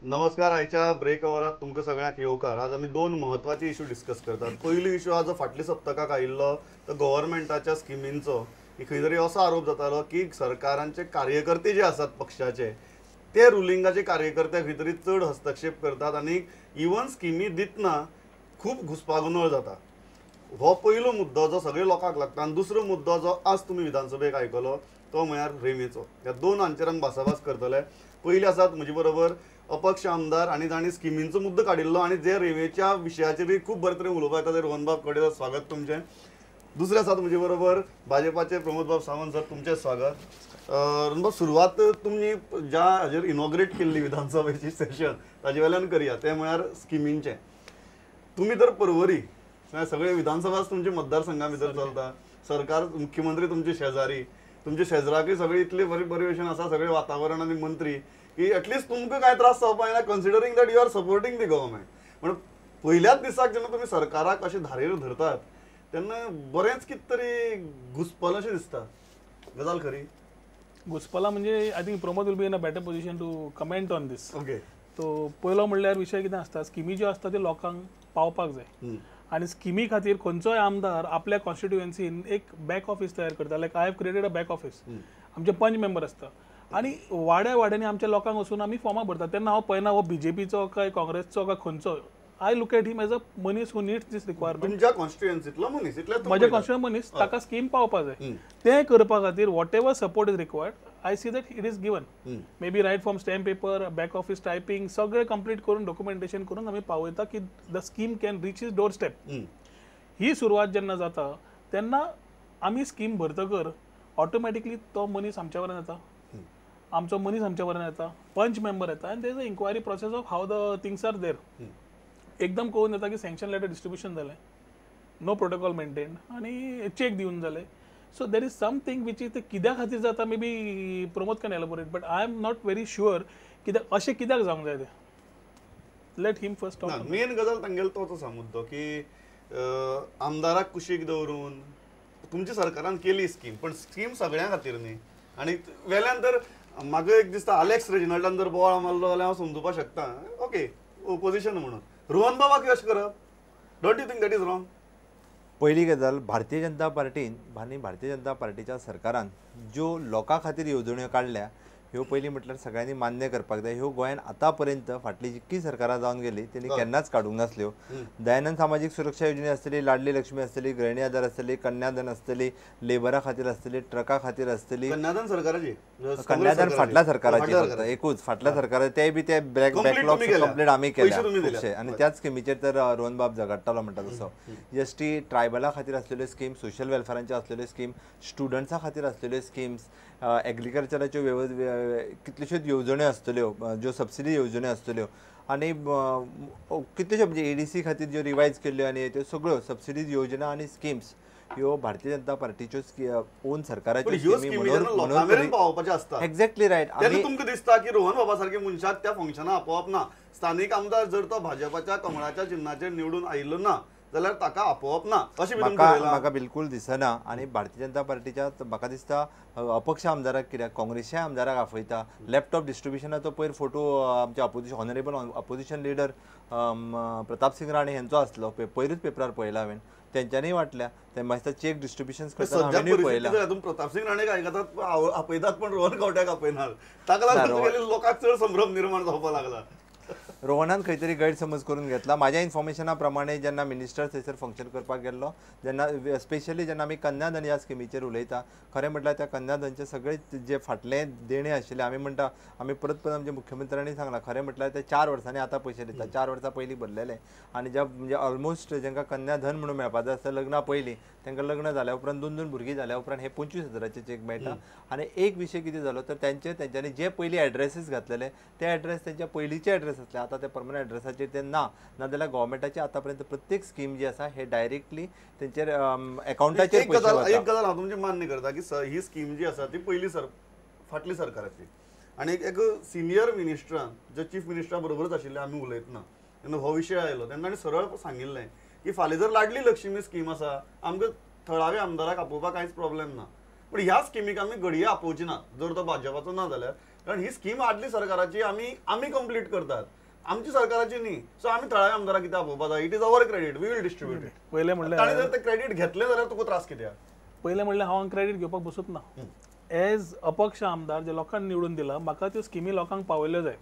नमस्कार. आयच्या ब्रेक अवरात तुमकां सगळ्यांक येवकार. आज आमी दोन म्हत्वाचे इशू डिस्कस करतात. पयलो इशू आज फाटल्या सप्तकाक आयिल्लो तो गव्हर्मेंटाच्या स्किमींचो, की खंय तरी असो आरोप जातालो की सरकारांचे कार्यकर्ते जे आसात पक्षाचे ते रुलिंगाचे कार्यकर्ते खंय तरी चड हस्तक्षेप करतात आनी इवन स्किमी दितना खूब घुस्पागोंदळ जाता. हो पयलो मुद्दो जो सगळे लोकांक लागता. आनी दुसरो मुद्दो जो आज तुमी विधानसभेक आयकलो तो म्हळ्यार रेमेचो. ह्या दोन हांचेर आमी भासाभास करतले. पयले आसात म्हजे बरोबर अपक्ष आमदार आनी जांणी स्किमींचो मुद्दो काडिल्लो आनी जे रेवेच्या विशयाचेरूय खूब बरे तरेन उलोवपाक येता ते रोहनबाब कडेन, स्वागत तुमचें. दुसरे आसात म्हजे बरोबर भाजपाचे प्रमोदबाब सावंत सर, तुमचें स्वागत. रोहनबाब, सुरवात तुमी ज्या हाजेर इनॉग्रेट केल्ली विधानसभेची सेशन ताजे वेल्यान करया, तें म्हळ्यार स्किमींचें. तुमी तर परवरी सगळे विधानसभा तुमच्या मतदारसंघा भितर चलता, सरकार मुख्यमंत्री तुमचे शेजारी, तुमच्या शेजराकूय सगळे इतले बरे बरे भशेन आसा सगळे वातावरण आनी मंत्री की एटलिस्ट तुमकां कांय त्रास जावपा जायना, considering that you are supporting the government. पूण पयल्याच दिसाक जेन्ना तुमी सरकाराक अशें धारेर धरतात तेन्ना बरेंच कितें तरी घुसपलां अशें दिसता. गजाल खरी घुसपलां म्हणजे I think Pramod will be in a better position to comment on this. Okay, तो पयलो म्हणल्यार विशय कितें आसता, स्किमी ज्यो आसता त्यो लोकांक पावपाक जाय आनी स्किमी खातीर खंयचोय आमदार आपल्या कॉन्स्टिट्युएन्सीन एक बॅक ऑफिस तयार करता. Like I have created a back office. आमचे पंच मेंबर आसता आनी वाड्या वाड्यांनी आमच्या लोकांक वचून आमी फॉर्मां भरतात. तेन्ना हांव पळयना हो बीजेपीचो काय काँग्रेसचो काय खंयचो. I look at him as a मनीस हू नीड्स दीस रिक्वायरमेंट. तुमच्या कॉन्स्टिट्युएन्सीतलो मनीस, इतलें म्हज्या कॉन्स्टिट्युएन्सी मनीस, ताका स्कीम पावपा जाय. तें करपा खातीर whatever support is required I see that it is given. Maybe right from stamp paper, back office typing सगळें कंप्लीट करून डॉक्युमेंटेशन करून आमी पावयता की the scheme can reach his door step. ही सुरवात जेन्ना जाता तेन्ना आमी स्कीम भरतकर ऑटोमॅटिकली तो मनीस आमच्या वरान येता, आमचो मनीस आमच्या वरान येता, पंच मेंबर येता आनी there is a inquiry process of how the things are there. एकदम कळून येता की सँक्शन लेटर डिस्ट्रिब्युशन जालें, नो प्रोटोकॉल मेंटेन आनी चॅक दिवन जालें. So there is something which is ते कित्या खातीर जाता maybe Pramod can elaborate, but I am not very sure कित्याक अशें कित्याक जावंक जाय तें. Let him first talk. Main गजाल तांगेलो तोच आसा मुद्दो की आमदाराक कुशीक दवरून तुमच्या सरकारान केली स्कीम, पण स्कीम सगळ्यां खातीर न्ही. आनी वेल्यान तर म्हाका एक दिसता आलेक्स रेजिनल्डान जर बोवाळ मारलो जाल्यार हांव समजुपाक शकता, ओके ओपोजिशन म्हणून. रोहन बाबाक अशें करप, don't you think that is wrong? पयली गजाल, भारतीय जनता पार्टीन आनी भारतीय जनता पार्टीच्या सरकारान ज्यो लोकां खातीर येवजण्यो काडल्या ह्यो पयलीं म्हटल्यार सगळ्यांनी मान्य करपाक जाय. ह्यो गोंयान आतां पर्यंत फाटली जितकी सरकारां जावन गेली तेणी केन्नाच काडूंक नासल्यो. दयानंद सामाजीक सुरक्षा योजना आसतली, लाडली लक्ष्मी आसतली, गृहिणी आधार आसतली, कन्याधन आसतली, लेबरा खातीर आसतली, ट्रका खातीर आसतली. कन्याधन सरकाराची, कन्याधन फाटल्या सरकाराची फक्त एकूच फाटल्या सरकाराचे, ते बी ते बॅकलॉग कंप्लीट आमी केल्या खुबशे. आनी त्याच स्किमीचेर तर रोहनबाब झगडटालो म्हणटा तसो. एस टी ट्रायबला खातीर आसलेल्यो स्कीम, सोशल वेलफेरांच्यो आसलेल्यो स्कीम, स्टुडंट्सा खातीर आसलेल्यो स्किम्स, एग्रीकल्चराच्यो कितल्योश्योच येवजण्यो आसतल्यो, ज्यो सबसिडी येवजण्यो आसतल्यो आनी कितल्योश्यो म्हणजे एडीसी खातीर ज्यो रिवायज केल्ल्यो आनी त्यो सगळ्यो सबसिडीज योजना आनी स्किम्स ह्यो भारतीय जनता पार्टीच्यो ओन सरकाराच्यो स्किमी म्हणून पावोवपाच्यो आसता. Exactly right. तेन्ना तुमकां दिसता की रोहन बाबा सारके मनशाक त्या फंक्शनाक आपोवप ना. स्थानीक आमदार जर तो भाजपाच्या कमळाच्या चिन्हाचेर निवडून आयिल्लो ना जाल्यार ताका आपोवप ना अशें म्हाका बिलकूल दिसना. आनी भारतीय जनता पार्टीच्या म्हाका दिसता अपक्ष आमदाराक कित्याक काँग्रेसच्या आमदाराक आपयता. लॅपटॉप डिस्ट्रिब्युशनाचो पयर फोटो आमचे opposition honourable opposition leader Pratapsingh Rane हेंचो आसलो, पयरूच पेपरार पळयला हांवें, तेंच्यांनी वाटल्या. ते मागीर चेक डिस्ट्रिब्युशन करतना हांवेंय पळयला. प्रतापसिंग राणे आयकतात आपयतात पण रोहन खंवट्याक आपयनात, ताका लागून लोकांक चड संभ्रम निर्माण जावपाक लागला. रोहनान खंय तरी गैरसमज करून घेतला. म्हाज्या इन्फॉर्मेशना प्रमाणे जेन्ना मिनिस्टर थंयसर फंक्शन करपाक गेल्लो जेन्ना स्पेशली जेन्ना आमी कन्याधन ह्या स्किमीचेर उलयता, खरें म्हटल्यार त्या कन्याधनचे सगळे जे फाटले देणे आशिल्ले, आमी म्हणटा आमी परत परत आमच्या मुख्यमंत्र्यांनी सांगलां, खरें म्हटल्यार ते 4 वर्सांनी आतां पयशे दिता, 4 वर्सां पयलीं भरलेले. आनी ज्या म्हणजे ऑलमोस्ट जांकां कन्याधन म्हणून मेळपा जाय आसता लग्ना पयलीं, तांकां लग्न जाल्या उपरांत 2-2 भुरगीं जाल्या उपरांत हे 25,000चे चेक मेळटा. आनी एक विशय कितें जालो तर तेंच्यांनी जे पयलीं एड्रेसीस घातलेले ते एड्रेस तेंच्या पयलींचे एड्रेस आसले, आतां ते परमनंट एड्रेसाचेर ते ना. नाजाल्यार गव्हर्मेंटाचे आतां पर्यंत प्रत्येक स्कीम जी आसा हे डायरेक्टली तेंचेर एकाउंटाचेर पयशे वता. एक गजाल हांव तुमची मान्य करता की ही स्कीम जी आसा ती पयली फाटली सरकाराची, आनी एक सिनियर मिनिस्टरान जे चीफ मिनिस्टरा बरोबरच आशिल्ले आमी उलयतना तेन्ना हो विशय आयलो तेन्ना ताणें सरळ सांगिल्लें की फाल्यां जर लाडली लक्ष्मी स्कीम आसा आमकां थळाव्या आमदाराक आपोवपाक कांयच प्रॉब्लेम ना, पण ह्या स्किमीक आमी घडये आपोवची ना जर तो भाजपाचो ना जाल्यार. कारण ही स्कीम आदली सरकाराची आमी आमी कंप्लीट करतात, आमची सरकाराची न्ही. सो आमी थळाव्या आमदाराक कित्याक आपोवपा जाय? It is our credit, we will distribute it. पयलें म्हणल्यार ताणें जर ते क्रेडीट घेतलें जाल्यार तुका त्रास कित्याक? पयलें म्हणल्यार हांव क्रेडीट घेवपाक बसूच ना. एज अपक्ष आमदार जे लोकांनी निवडून दिला म्हाका त्यो स्किमी लोकांक पावयल्यो जाय.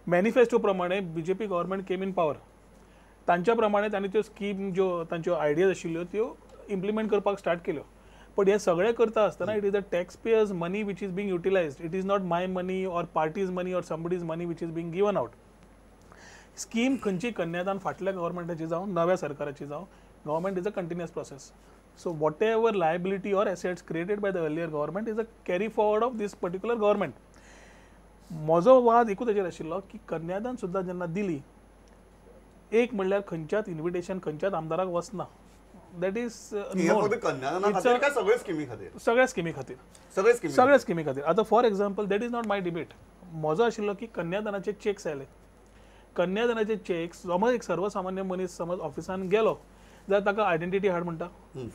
मॅनिफेस्टो प्रमाणे BJP government came in power, तांच्या प्रमाणे तांणी त्यो स्कीम ज्यो तांच्यो आयडियाज आशिल्ल्यो त्यो इम्प्लिमेंट करपाक स्टार्ट केल्यो. पण हे सगळें करता आसतना it is the tax payers money which is being utilised. It is not my money or party's money or somebody's money which is being given out. Scheme खंयची कन्यादान फाटल्या गव्हर्मेंटाची जावं नव्या सरकाराची जावं, government is a continuous process. So whatever liability or assets created by the earlier government is a carry forward of this particular government. म्हजो वाद एकूच हेजेर आशिल्लो की कन्यादान सुद्दां जेन्ना दिली, एक म्हणल्यार खंयच्याच इन्विटेशन खंयच्याच आमदाराक वचना. That is सगळ्या स्किमी खातीर, सगळ्या स्किमी खातीर. आतां for example that is not my debate. म्हजो आशिल्लो की कन्यादानाचे चॅक्स आयले, कन्यादानाचे चॅक्स समज एक सर्वसामान्य मनीस समज ऑफिसान गेलो जाल्यार ताका आयडेंटिटी हाड म्हणटा,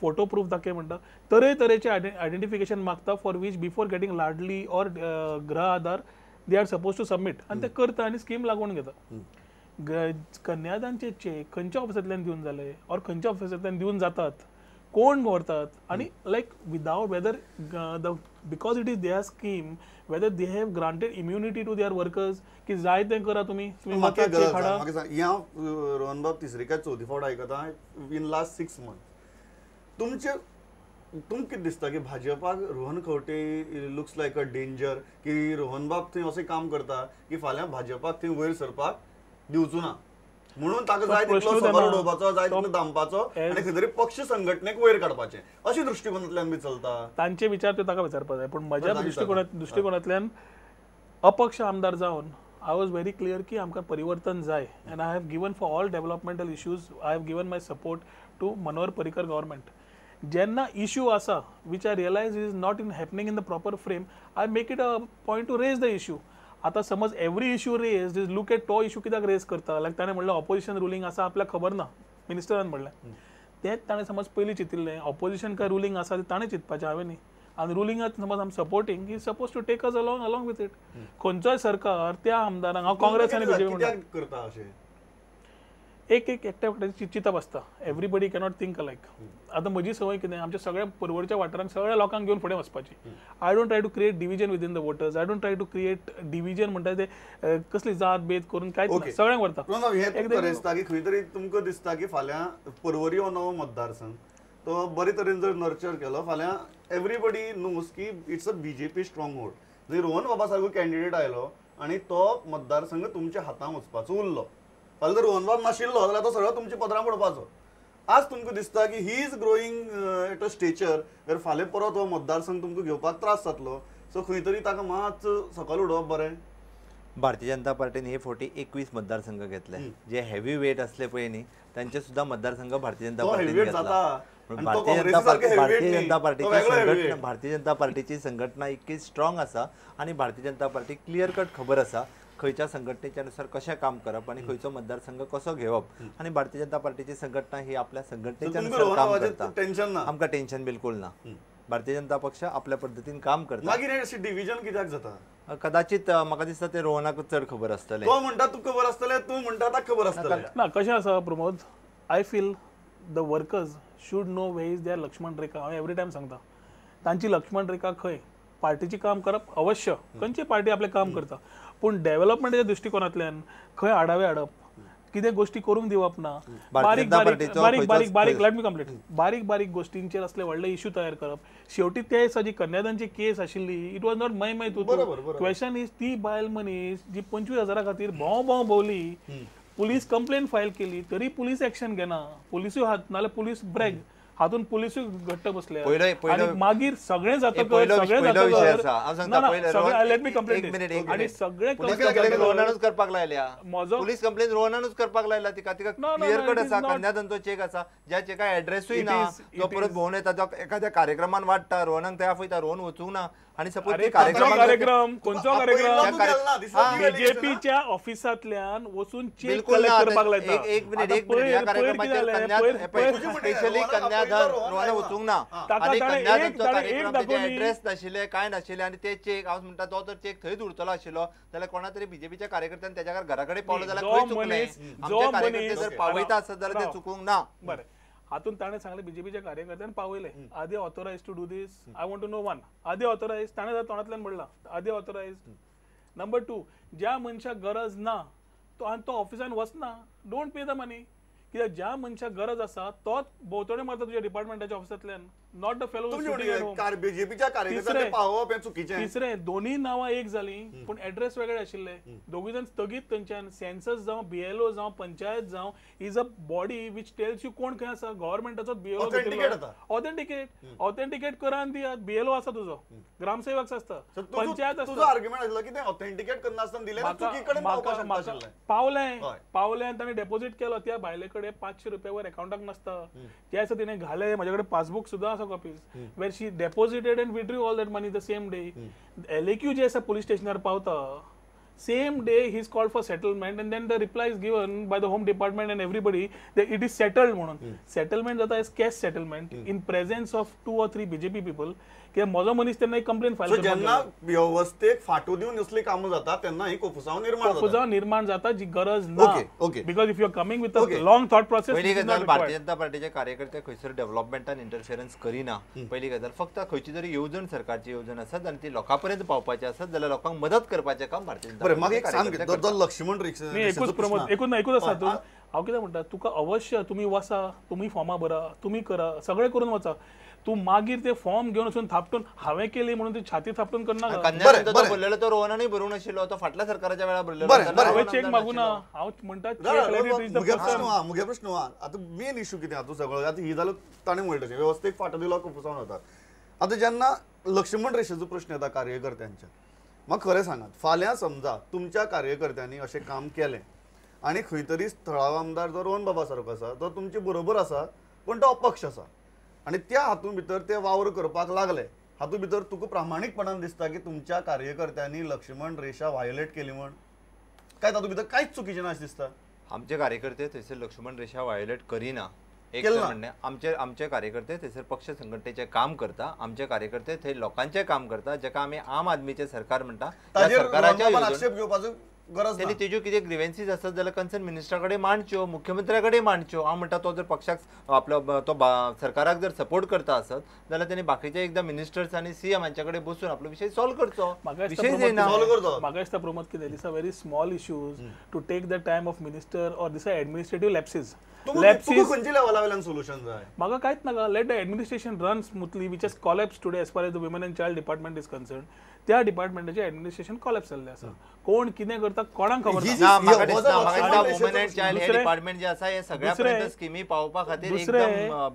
फोटो प्रूफ दाखय म्हणटा, तरेतरेचे आयडेंटिफिकेशन मागता for which before getting Ladli or Gruha Aadhaar they are suppose to submit. आनी ते करता आनी स्कीम लागून घेता. कन्यादानचे चेक खंयच्या ऑफिसांतल्यान दिवन जाले ऑर खंयच्या ऑफिसांतल्यान दिवन जातात, कोण व्हरतात आनी like without whether the because it is their scheme whether they have granted immunity to their workers की जाय तें करा तुमी. हांव रोहनबाब तिसरी काय चवथी फावट आयकता इन लास्ट 6 मंथ. तुमचे तुमकां कितें दिसता की भाजपाक Rohan Khaunte looks like a danger, की रोहनबाब थंय अशें काम करता की फाल्यां भाजपाक थंय वयर सरपाक दिवचो ना म्हणून ताका जाय तितलो सकयल उडोवपाचो, जाय तितलो दामपाचो आनी खंय तरी पक्ष संघटनेक वयर काडपाचें, अशें दृश्टिकोनांतल्यान बी चलता? तांचे विचार ते ताका विचारपाक जाय. पूण म्हज्या दृश्टिकोनांतल्यान अपक्ष आमदार जावन I was very clear की आमकां परिवर्तन जाय and I have given for all developmental issues I have given my support to Manohar Parrikar government. जेन्ना इश्यू आसा which I realise is not in happening in the proper frame, I make it a point to raise the issue. आतां समज every issue raise is look at तो issue कित्याक rays करता, लायक ताणें म्हणलें opposition ruling आसा आपल्याक खबर ना, मिनिस्टरान म्हणलें तेंच ताणें समज पयलीं चिंतिल्लें ऑपोजिशन काय रुलींग आसा तें ताणें चिंतपाचें, हांवें न्ही. आनी रुलिंगाक समज आम supporting he suppose to take us along along with it. खंयचोय सरकार त्या आमदारांक हांव काँग्रेस आनी बीजेपी करता अशें एक एक एकट्या एकट्याची चिंतप आसता. Everybody cannot think alike. आतां म्हजी संवय कितें, आमच्या सगळ्या परवरच्या वाठारांत सगळ्या लोकांक घेवन फुडें वचपाची. I don't try to create division within the voters, I don't try to create division म्हणटा ते कसली जात भेद करून कांयच ना, सगळ्यांक व्हरता. हें दिसता की खंय तरी तुमकां दिसता की फाल्यां परवरी हो नवो मतदारसंघ तो बरे तरेन जर नर्चर केलो फाल्यां एवरीबडी नोज की it's a BJP stronghold. जर रोहन बाबा सारको कॅन्डिडेट आयलो आनी तो मतदारसंघ तुमच्या हातांत वचपाचो उरलो, फाल्यां जर रोहन बाब नाशिल्लो जाल्यार तो सगळो तुमच्या पदरां पडपाचो. आज तुमकां दिसता की he is growing at a stature, जर फाल्यां परत हो मतदारसंघ तुमकां घेवपाक त्रास जातलो, सो खंय तरी ताका मात सकयल उडोवप बरें. भारतीय जनता पार्टीन हे फावटी 21 मतदारसंघ घेतले, जे हेवी वेट असले पळय न्ही तांचे सुद्दां मतदारसंघ भारतीय जनता पार्टीन घेतला. भारतीय जनता पार्टीची संघटना इतकी स्ट्रॉंग आसा आनी Bharatiya Janata party clear cut खबर आसा खंयच्या संघटनेच्या नुसार कशें काम करप आनी खंयचो मतदारसंघ कसो घेवप, आनी भारतीय जनता पार्टीची संघटना ही आपल्या संघटनेच्या नुसार काम करता. टेन्शन ना आमकां, टेन्शन बिलकुल ना. भारतीय जनता पक्ष आपल्या पद्दतीन काम करता. मागीर अशी डिव्हिजन कित्याक जाता? कदाचित म्हाका दिसता ते रोहनाक चड खबर आसतलें. तो म्हणटा तुका खबर आसतलें, तूं म्हणटा ताका खबर आसतलें. ना कशें आसा Pramod, I feel the workers should know where is their Lakshman Rekha. हांव एवरी टायम सांगता तांची लक्ष्मण रेखा खंय. पार्टीची काम करप अवश्य, खंयची पार्टी आपलें काम करता, पूण डेव्हलपमेंटाच्या दृश्टिकोनांतल्यान खंय आडावे हाडप, कितें गोश्टी करूंक दिवप ना, बारीक बारीक बारीक बारीक बारीक let me complete, बारीक बारीक गोश्टींचेर असले व्हडले इश्यू तयार करप. शेवटी त्या दिसा जी कन्यादानची केस आशिल्ली it was not my my तूं. क्वेश्चन is ती बायल मनीस जी 25,000 खातीर भोंव भोंव भोंवली, पुलीस कंप्लेन फायल केली तरी पुलीस एक्शन घेना, पुलिसूय हात नाल्यार पुलीस ब्रेक हातून पुलिसूय घट्ट बसले. मागीर सगळें जातकच सगळें सगळें रोहनानूच करपाक लायल्या, पुलीस कंप्लेन रोहनानूच करपाक लायला. तिका तिका क्लियर कट आसा कन्यादानचो चेक आसा, ज्या चेका एड्रेसूय ना, तो परत भोंवन येता, तो एखाद्या कार्यक्रमान वाडटा, रोहनाक थंय आपयता, रोहन वचूंक ना, आणि सपोज कार्यक्रम कोणचो कार्यक्रम बीजेपीच्या ऑफिसांतल्यान वचून चेक कलेक्ट करपाक लायता. एक मिनिट एक मिनिट, ह्या कार्यक्रमाचेर स्पेशली कन्याधन रोहन वचूंक ना आनी कन्याधनचो कार्यक्रम तेजे एड्रेस नाशिल्ले काय नाशिल्ले आनी ते चेक हांव म्हणटा तो तर चेक थंयच उरतलो आशिल्लो जाल्यार कोणा तरी बीजेपीच्या कार्यकर्त्यान तेच्या घरा कडेन पावलो जाल्यार खंय चुकलें? आमचे कार्यकर्ते जर पावयता आसत जाल्यार ते चुकूंक ना. बरें, हातून ताणें सांगलें बीजेपीच्या कार्यकर्त्यान पावयले. Are they authorise to do this? I want to know one, are they authorise? ताणें तोंडांतल्यान म्हणलां are they authorise. Number two, ज्या मनशाक गरज ना तो आनी तो ऑफिसान वचना, don't pay the money. कित्याक ज्या मनशाक गरज आसा तोच भोंवतणी मारता तुज्या डिपार्टमेंटाच्या ऑफिसांतल्यान, not the fellow. बीजेपीच्या कार्यकर्त्यांनी पावोवप हें चुकीचें. तिसरें, दोनूय नांवां एक जालीं पूण एड्रेस वेगळे आशिल्ले. दोगूय जाण स्थगीत थंयच्यान. सेन्सस जावं, बीएलओ जावं, पंचायत जावं, is a body which tells you कोण खंय आसा. गव्हर्मेंटाचो बीएलओ ऑथेंटिकेट ऑथेंटिकेट करा आनी दियात. बीएलओ आसा तुजो, ग्रामसेवक आसता, पंचायत आसता. आर्ग्युमेंट आसलो की ते ऑथेंटिकेट करनासतना दिलें, पावलें पावलें आनी ताणें डेपोजीट केलो. त्या बायले कडेन 500 रुपया वर अकाउंटाक नासता. त्या दिसा तिणें घाले, म्हजे कडेन पासबूक सुद्दां आसा copies where she deposited and withdrew all that money the same day. LAQ जे आसा पुलीस स्टेशनार पावता same day, he is called for settlement and then the reply is given by the home department and everybody that it is settled म्हणून. Settlement जाता is cash settlement in presence of 2 or 3 BJP people. कित्याक म्हजो मनीस तेन्ना एक complain file. जेन्ना वेवस्थेक फाटो दिवन असली कामां जाता तेन्ना ही कोफुसांव निर्माण जाता, कोफुसांव निर्माण जाता जी गरज ना. Because if you are coming with a long thought process. पयली गजाल, भारतीय जनता पार्टीचे कार्यकर्ते खंयसर डेव्हलपमेंटान इंटरफियरन्स करिना. पयली गजाल, फक्त खंयची तरी येवजण सरकारची येवजण आसत आनी ती लोकां पर्यंत पावपाची आसत जाल्यार लोकांक मदत करपाचें काम भारतीय जनता. बरें, मागीर एक सांग, लक्ष्मण एकूच प्रमोद एकूच ना एकूच आसा हातूंत. हांव कितें म्हणटा तुका, अवश्य तुमी वचा, तुमी फॉर्मां भरा, तुमी करा, सगळें करून वचा. तूं मागीर ते फॉर्म घेवन वचून थापटून हांवें केली म्हणून ती छाती थापटून करना. भरलेलो तो रोहनानूय भरूंक नाशिल्लो, तो फाटल्या सरकाराच्या वेळार भरलेलो. हांवें चेक मागूं ना. हांव म्हणटा मुगे प्रश्न आतां मेन इशू कितें आतां सगळो आतां ही जालो ताणें म्हणलें तशें वेवस्थेक फाटो दिलो कोफुसांव जाता. आतां जेन्ना लक्ष्मण रेशेचो प्रश्न येता कार्यकर्त्यांच्या, म्हाका खरें सांगात, फाल्यां समजा तुमच्या कार्यकर्त्यांनी अशें काम केलें आनी खंय तरी थळावो आमदार जो रोहन बाबा सारको आसा तो तुमचे बरोबर आसा पूण तो अपक्ष आसा आनी त्या हातूंत भितर ते वावर करपाक लागले, हातूंत भितर तुका प्रामाणीकपणान दिसता की तुमच्या कार्यकर्त्यांनी लक्ष्मण रेशा व्हायोलेट केली म्हण, काय तातूंत भितर कांयच चुकीचें ना अशें दिसता? आमचे कार्यकर्ते थंयसर लक्ष्मण रेशा व्हायोलेट करिना. एक म्हणणें, आमचे आमचे कार्यकर्ते थंयसर पक्ष संघटनेचें काम करता, आमचे कार्यकर्ते थंय लोकांचें काम करता, जेका आमी आम आदमीचें सरकार म्हणटा. सरकाराचेर आक्षेप घेवपाचो गरज ना. तेज्यो कितें ग्रिवेन्सीज आसत जाल्यार कन्सर्न मिनिस्टरा कडेन मांडच्यो, मुख्यमंत्र्या कडेन मांडच्यो. हांव म्हणटा तो जर पक्षाक आपलो तो सरकाराक जर सपोर्ट करता आसत जाल्यार तेणी बाकीचे एकदां मिनिस्टर्स आनी सीएम हांचे कडेन बसून आपलो विशय सॉल्व करचो. म्हाका दिसता प्रमोद कितें, this are very small issues to take the time of minister or this are administrative lapses. खंयच्या लेवला वयल्यान सोल्युशन जाय? म्हाका कांयच नाका. Let the administration run smoothly which has collapse today as far as the women and child department is concern. त्या डिपार्टमेंटाचें administration collapse जाल्लें आसा. कोण कितें करता कोणाक खबर ना. वुमन एंड चाइल्ड हे डिपार्टमेंट जे आसा हे सगळ्या पर्यंत स्किमी पावोवपा खातीर एकदम